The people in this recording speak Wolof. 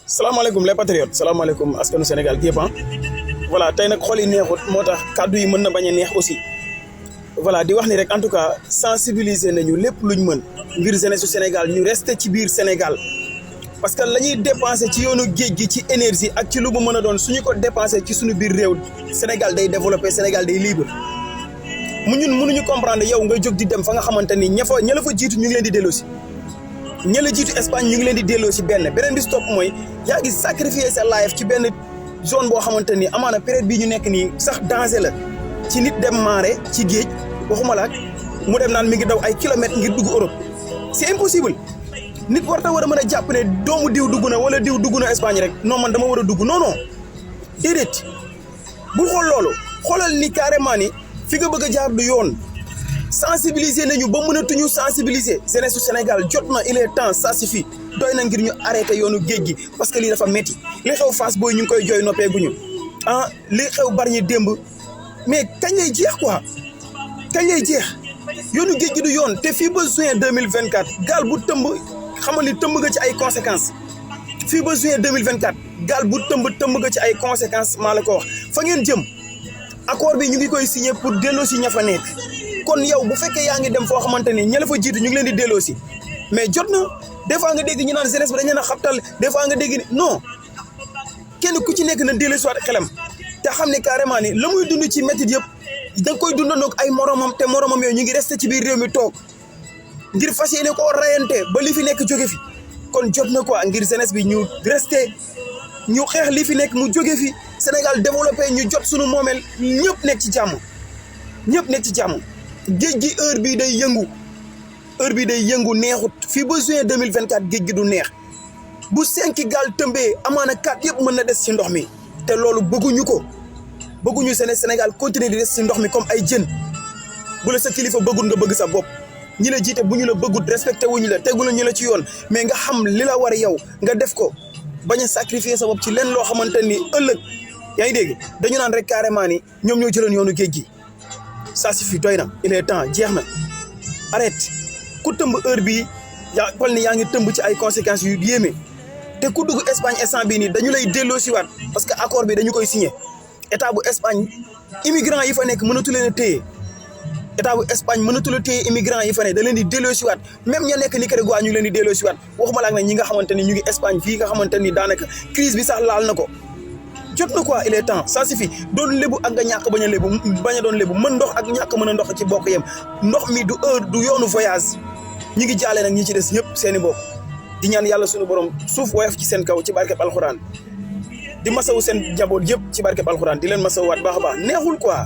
salaamaaleykum les patriotes salaamaaleykum askanu Sénégal gi yëpp voilà tey nag xol yi neexut moo tax kàddu yi mën na bañ a neex aussi voilà di wax ni rek en tout cas sensibiliser nañu lépp luñ mën ngir jeunesse su Sénégal ñu rester ci biir Sénégal parce que la ñuy dépenser ci yoonu géej gi ci énergie ak ci lu mu mën a doon suñu ko dépenser ci suñu biir réew Sénégal day développé Sénégal day libre mu ñun mënuñu comprendre yow nga jóg di dem fa nga xamante ni ña la fa jiitu ñu ngi leen di delloosi ña la jiitu Espagne ñu ngi leen di delloosi beneen bi stop mooy yaa ngi sacrifier sa life ci benn zone boo xamante ni amaana période bii ñu nekk nii sax danger la ci nit dem maare ci géej waxuma la mu dem naan mi ngi daw ay kilomètres ngir dugg Europe c'est impossible nit war a mën a jàpp ne doomu diw dugg na wala diw dugg na Espagne rek non man dama war a dugg non déedéet bul xool loolu xoolal ni carrément ni fi nga bëgg a jaar du yoon sensibiliser nañu ba mënatuñu sensibiliser jeunesse su Sénégal jot na il est temps ça suffit doy na ngir ñu arrêté yoonu géej gi parce que lii dafa métti li xew Fass booy ñu ngi koy jooy noppee guñu li xew Bargny démb mais kañ lay jeex quoi kañ lay jeex yoonu géej gi du yoon te fii ba juin 2024 gaal bu tëmb xamal ni tëmb nga ci ay conséquences fii ba juin 2024 gaal bu tëmb nga ci ay conséquences maa la ko wax fa ngeen jëm accord bi ñu ngi koy signé pour delloosi ña fa nekk kon yow bu fekkee yaa ngi dem foo xamante ni ña la fa jiitu ñu ngi leen di delloosi mais jot na des fois nga dégg ñu naan jeunesse bi dañu leen a xabtal des fois nga dégg ni non kenn ku ci nekk na delloosi waat xelam te xam ne carrément ni la muy dund ci métit yëpp da nga koy dundandoog ay moromam te moromam yooyu ñu ngi resté ci biir réew mi toog ngir fas yéene koo rayante ba li fi nekk jóge fi kon jot na quoi ngir jeunesse bi ñu resté ñu xeex li fi nekk mu jóge fi Sénégal développé ñu jot suñu moomeel ñëpp nekk ci jàmm géej gi heure bii day yëngu neexut fii ba juin 2024 géej gi du neex bu 5 gaal tëmbee amaana 4 yëpp mën na des ci ndox mi te loolu bëgguñu Sénégal continuer di des ci ndox mi comme ay jën bu la sa kilifa bëggul nga bëgg sa bopp ñi la jiite bu ñu la bëggut respecté wuñu la tegul ñu la ci yoon mais nga xam li la war a yow nga def ko bañ a sacrifier sa bopp ci leen loo xamante ni ëllëg yaa ngi dégg dañu naan rek carrément ni ñoom ñoo jëloon yoonu géej gi ça suffit doy na il est temps jeex na arrête ku tëmb heure bii yaa pal ni yaa ngi tëmb ci ay conséquences yu yéeme te ku dugg Espagne instant bii nii dañu lay delloo si waat parce que accord bi dañu koy signé état bu Espagne immigrant yi fa nekk mënatu leen a téye état bu Espagne mënatul a téye immigrant yi fa ne da leen di delloo si waat même ña nekk Nicaragua ñu leen di delloo si waat waxuma la ak nag ñi nga xamante ni ñu ngi Espagne fii nga xamante ni daanaka crise bi sax laal na ko jot na quoi il est temps ça suffit doon lébu ak nga ñàkk bañ a doon lébu mën ndox ak ñàkk mën a ndox ci bokk yem ndox mi du heure du yoonu voyage ñi ngi jaale nag ñi ci des ñëpp seeni bokk di ñaan yàlla suñu borom suuf woyof ci seen kaw ci barkeb alxuraan di masawu seen njaboot yëpp ci barkeb alxuraan di leen masawaat baax a baax neexul quoi